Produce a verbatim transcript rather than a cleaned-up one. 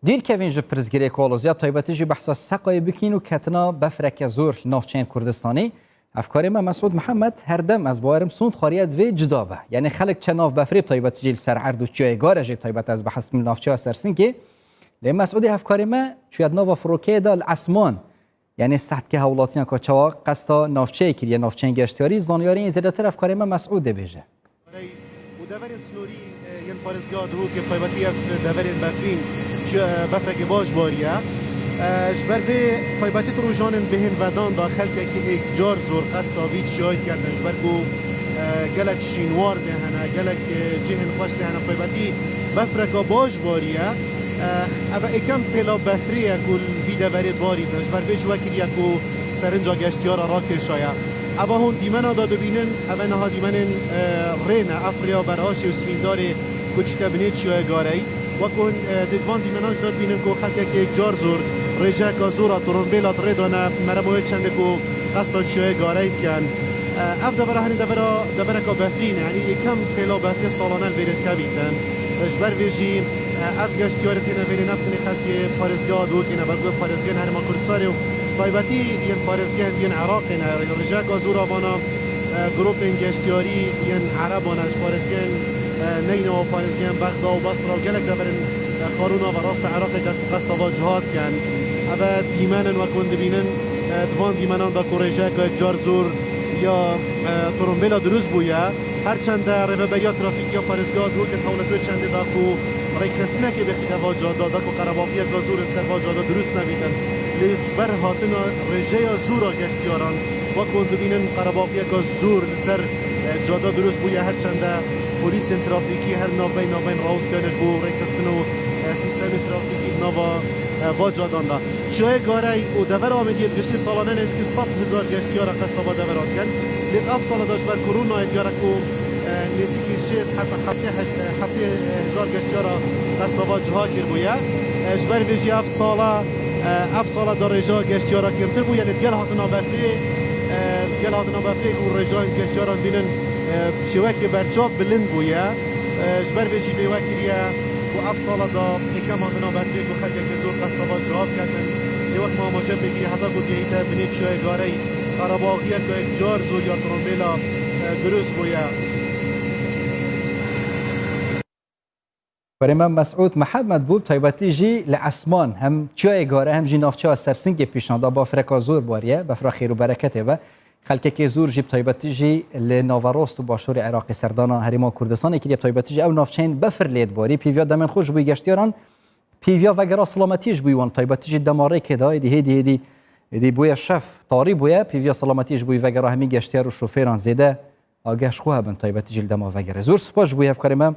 Dîr kevin ji pirsgirêk û aloziya taybetî jî behsa Seqayê bikîn û ketina befreke zor li navçeyên Kurdistanê. Hevkarê me Mesûd Mihemed her dem ez bawerim sond xwariye divê cuda be. Yanî xelk çe nav befrê bi taybetî jî li ser erd û çiyayê Gare jî bi taybet ez behs bikim li navçeya Sersinkê. Lê Mesûdê hevkarê me çûye di nava firokeyê de li esman. Yanî sehtke hewlatiyan ka çawa qesta navçeyê kiriye, navçeyên geştiyarî, zanyariyên zêdetir hevkarê me Mesûdê bêje. û deverên snorî, e, yên parêzgeha Duhokê, taybetî ev deverên befrîn, çi, e, befrekê baş bariye. E, ji ber vê taybetî di rojan in bihên vedan de xelkekî êk car zor qesta vî çiyayî dikertin, ji ber ku, e, gelek şînwar tê hene, gelek, e, cihên xweş tê hene, taybetî befreka baş bariye. E, ev êkem pêla befrê ye ku li vî deverê barî be, ji ber vê jî wekiriye ku serinca geştiyara rakêşaye. Eva hûn dîmena de dibînin, eve niha dîmenên, e, rê ne, ev rêya Beraşê û Spîndarê ku çîte binê çiyayê Gareyî. Wek hûn, e, dê di van dîmenan jî de dibînin ku xelkekê car zor, rêjeyeka zor a, trombêla di rê de ne, merema wê çendê ku qesta çiyayê Gareyî bikin. E, ev devera henî devera, devereka befrîn e, yanî yekem pêla befrê salane li vêrê dikevîtin. Ji ber vê jî, e, ev geştiyarê têne vêrê ne bi tenê xelkê parêzgeha Duhokê ne, belkû parêzgehên Herêma Kurdistanê û taybetî yên parêzgehên yên Iraqê ne. Rêjeyeka zor a vana, e, grûpên geştiyarî yên Ereban e, ji parêzgehên, e, Neynawa, parêzgehên Bexda û Basra û gelek deverên, e, xarûna ve rastî Iraqê qest-, qesta va ciha dikin. Eve dîmen in, wek hûn dibînin, e, di van dîmenan de ku rêjeyeka yekcar zor ya, e, trombêla dirust bûye. Her çende rêveberiya trafîkî ya parêzgeha Duhokê di hewletê çendê da ku rêkxistinekê bixîte va cada, da ku qerebaxiyeke zor li ser va cada dirust nebîtin. Lê ji ber hatina rêjeya zor a geştiyaran, wek hûn dibînin qerebaxiyeke zor li ser, e, cada dirust bûye, her çende polîsên trafîkî her navbey navbeyên rawestiyane ji bo rêkxistin û, e, sîstemê trafîkî di nava, e, va cadan de. Çiyayê Garey û devera Amêdiyê di giştî salane nêzîkî sed hezar geştiyara qesta va devera dikin. Lê di ev sala de ji ber koronayê diyar e ku, e, nêzîkî şêst heta heftê hezar geştiyara qesta va ciha kiribûye. E, ji ber vê jî ev sala, e, ev sala de rêja geştiyara kêmtir bûye, lê digel hatina befrê, e, digel hatina befrê û rêjayên geştiyaran bînin, e, bi şêwekê berçav bilind bûye. E, ji ber vê jî vê wekiriye ku ev sala de êkem hatina befrê ku xelkekê zor qesta va ciha biketin. Lê wek me amaje pê kiriye, heta ku gehîte binê çiyayê Garey, qerebaxiyeke yekcar zor ya trombêla, e, dirust bûye. Berê me Mesûd Mihemed bû, taybetî jî li esman hem çiyayê Gare hem jî navçeya Sersinkê pîşan da bafreka zor bariye, befra xêr û bereketê be. Xelkekê zor jî bi taybetî jî li naverost û başûrê Iraqê serdana Herêma Kurdistanê kiriye, bi taybetî jî ew navçeyên befir lê dibarî. Pîviya demên xweş bûyî geştiyaran, pîviya vegera silametiyê ji bûyî wan, taybetî jî dema rêkê de, êdî hêdî hêdî, êdî bûye şev, tarî bûye, pîviya silametiyê ji bûyî vegera hemî geştiyar û şofêran zêde ageh ji xwe hebin, taybetî jî li dema vegere. Zor spas ji bûyî hevkarê me.